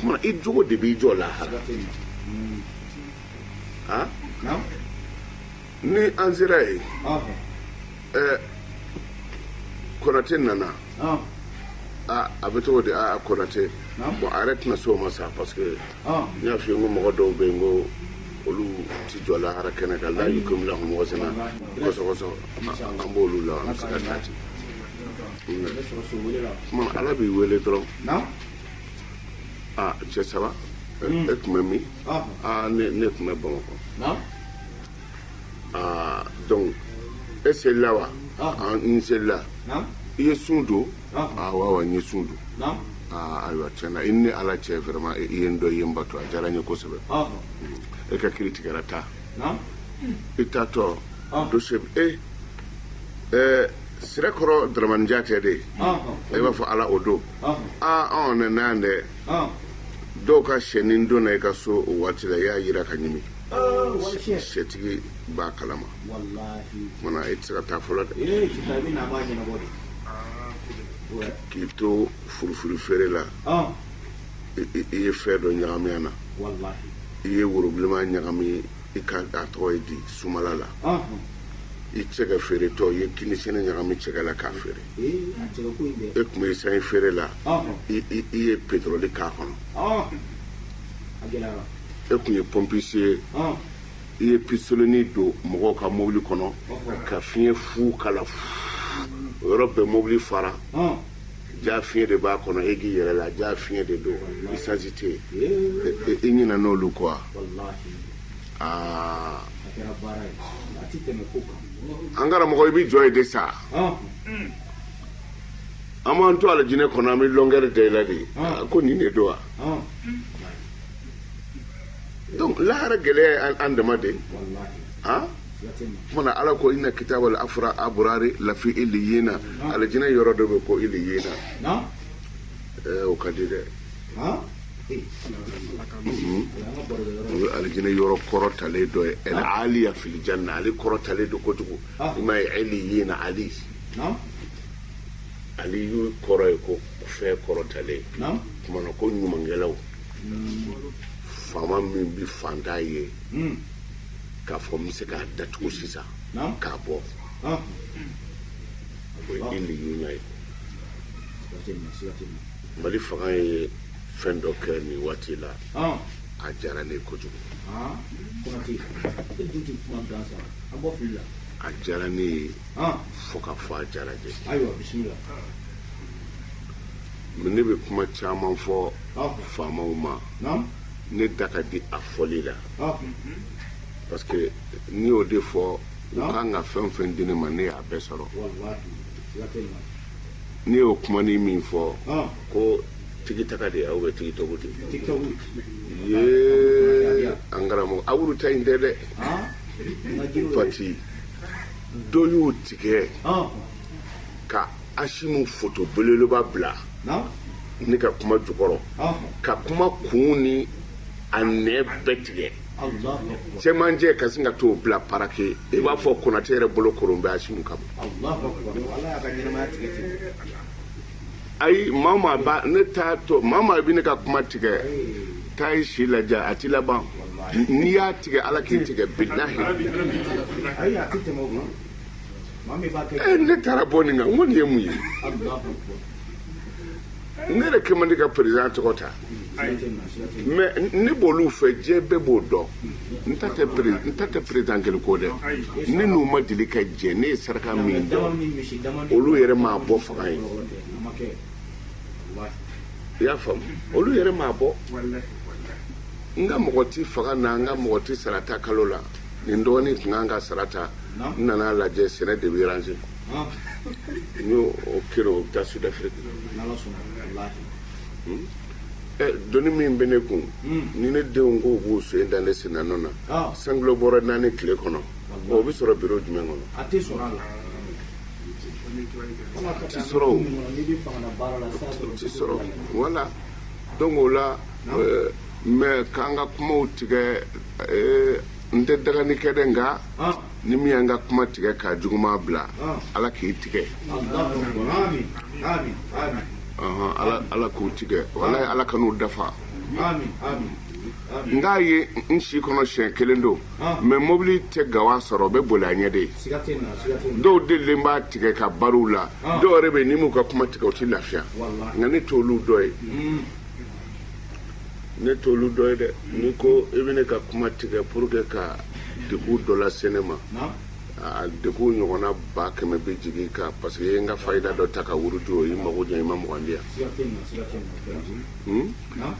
Kuma i jogo de b'i jɔ lahara. Ah, ni an sera yen, Konate nana, a bɛ cogo di? A Konate, bon, a yɛrɛ tɛna se o ma sa, parce que n y'a f'i ye n ko mɔgɔ dɔw bɛ yen ko olu ti jɔ lahara kɛnɛ kan, la yukim lahum wazna kɔsɔ kɔsɔ, an b'olu la, an bɛ se ka taa ten. Kuma Ala b'i wele dɔrɔn: a cɛ saba, e tun bɛ min? Aa, ne tun bɛ Bamakɔ. Aa, donc e selila wa? N selila. I ye sun don? Aa, wa n ye sun don. Aa, ayiwa, tiɲɛna, i ni Ala cɛ, vraiment, i ye n dɔn, i ye n bato, a diyara n ye kosɛbɛ. E ka kiri tigɛra, taa. I taatɔ, dossier e ɛɛ Sirakɔrɔ Dramani Jatɛ de ye, e b'a fɔ Ala o don. Aa, anw ne na yan dɛ, dɔw ka sɛnin donna i ka so o waati la, i y'a yira ka ɲimi, sɛtigi b'a kalama. Kumana e tɛ se ka taa fɔlɔ dɛ. K'i to furufuru feere la, i ye fɛn dɔ ɲagami a na, i ye worobilenma ɲagami i ka, a tɔgɔ ye di, sumala la, i cɛkɛ feeretɔ, i ye kinisɛnɛ ɲagami cɛkɛ la k'a feere. E tun bɛ sanji feere la, i ye pétrole k'a kɔnɔ. E tun ye pompiste ye, i ye pistolet don mɔgɔw ka mobili kɔnɔ ka fiɲɛ fu kala, o yɔrɔ bɛɛ mobili fara, ja fiɲɛ de b'a kɔnɔ, e k'i yɛrɛ la, ja fiɲɛ de don, essence tɛ yen, i ɲinɛ n'olu kɔ wa? Aa, an karamɔgɔ, i bɛ jɔ yen de sa. An b'an to alijinɛ kɔnɔ, an bɛ longueur da i la de ko nin de don wa. Donc lahara gɛlɛya ye an dama de. Ah, kumana Ala ko inna kitabal afra abrari lafi iliyina, alijinɛ yɔrɔ dɔ bɛ ko iliyina. O ka di dɛ. O ye alijinɛ yɔrɔ kɔrɔtalen dɔ ye, el aliya fil janna, ale kɔrɔtalen don kojugu. I m'a ye, iliyina, ali, aliyu kɔrɔ ye ko fɛn kɔrɔtalen. Kumana ko ɲumankɛlaw, faama min bi fantan ye k'a fɔ n bɛ se k'a datugu sisan k'a bɔ, o ye iliyuna ye. Mali fanga ye fɛn dɔ kɛ nin waati la, a diyara ne ye kojugu. E dun tɛ kuma gansan, an bɔ fili la. A diyara ne ye fo ka fɔ a diyara jɛ. Ayiwa, bisimila. Ne bɛ kuma caman fɔ faamaw ma, ne da ka di a fɔli la, parce que n'i y'o de fɔ, u kan ka fɛn o fɛn di ne ma, ne y'a bɛɛ sɔrɔ. Ne y'o kuma ni min fɔ ko tigitaka de aw bɛ tigitɔgu de ye, an karamɔgɔ, awuru ta in tɛ dɛ. Pati dɔ y'o tigɛ ka Asimu foto belebeleba bila ne ka kuma jukɔrɔ, ka kuma kun ni a nɛ bɛɛ tigɛ cɛmancɛ, ka sin ka t'o bila parake, i b'a fɔ Konate yɛrɛ bolo koron bɛ Asimu kama. Ayi, maa maa ba ne t'a to, maa maa bɛ ne ka kuma tigɛ, taa i si lajɛ, a ti laban. N'i y'a tigɛ, Ala k'i tigɛ, bilahi. Ne taara bɔ nin kan, n ko nin ye mun ye? Ne yɛrɛ kɛ man di ka président tɔgɔ ta, mais ne b'olu fɛ, diɲɛ bɛɛ b'o dɔn. N ta tɛ président kelen ko dɛ, ne n'u ma deli ka jɛ. Ne ye saraka min bɔ, olu yɛrɛ m'a bɔ fanga ye, i y'a faamu? Olu yɛrɛ m'a bɔ. N ka mɔgɔ ti fanga na, n ka mɔgɔ ti sara ta kalo la. Nin dɔgɔnin tun kan ka sara ta, n nana lajɛ, sɛnɛ de bɛ ranger, n y'o kere, o bɛ taa Sud Afrique. Doni min bɛ ne kun, ni ne denw ko b'u sen da ne senna nɔ na, sankilo bɔrɔ 4 tile kɔnɔ, o bɛ sɔrɔ biro jumɛn kɔnɔ? A tɛ sɔrɔ a la. A tɛ sɔrɔ o, a tɛ sɔrɔ. Voilà, donc o la, mais k'an ka kumaw tigɛ, n tɛ dagani kɛ dɛ, nka ni min y'an ka kuma tigɛ k'a juguman bila, Ala k'i tigɛ. Ala ala k'u tigɛ, walayi, Ala ka n'u dafa. Amin, amin, amin. N k'a ye n si kɔnɔ siɲɛ kelen don. Ah. Mais mobili tɛ gawa sɔrɔ, o bɛ boli a ɲɛ de ye. Siga tɛ nin na, siga tɛ nin na. Dɔw delilen b'a tigɛ ka barow la. Ah. Dɔw yɛrɛ bɛ yen, n'i m'u ka kuma tigɛ, u tɛ lafiya. Walahi. Nka ne t'olu dɔ ye. Ne t'olu dɔ ye dɛ. N'i ko i bɛ ne ka kuma tigɛ pour que ka degun dɔ lase ne ma, a degun ɲɔgɔnna 100 000 bɛ jigin i kan, parce que i ye n ka fayida dɔ ta ka wuruju, o y'i mago ɲɛ, i ma 20 di yan. Siga tɛ nin na, siga tɛ nin na, o kɛra. Hmm? Naam.